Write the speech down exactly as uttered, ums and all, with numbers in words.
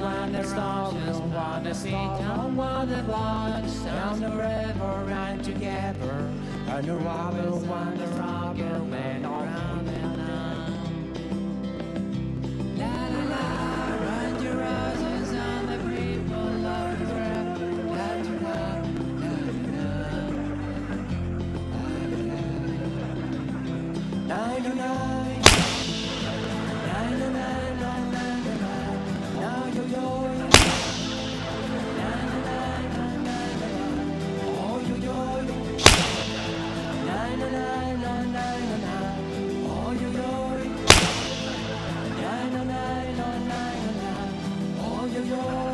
When the stars, when the sea, when the lights, and the river ran together, and the rubber, when the rubber went around and around. La, la, la, run your roses and the people of the world. La, la, la, la, la, la, la, la, la, la, la.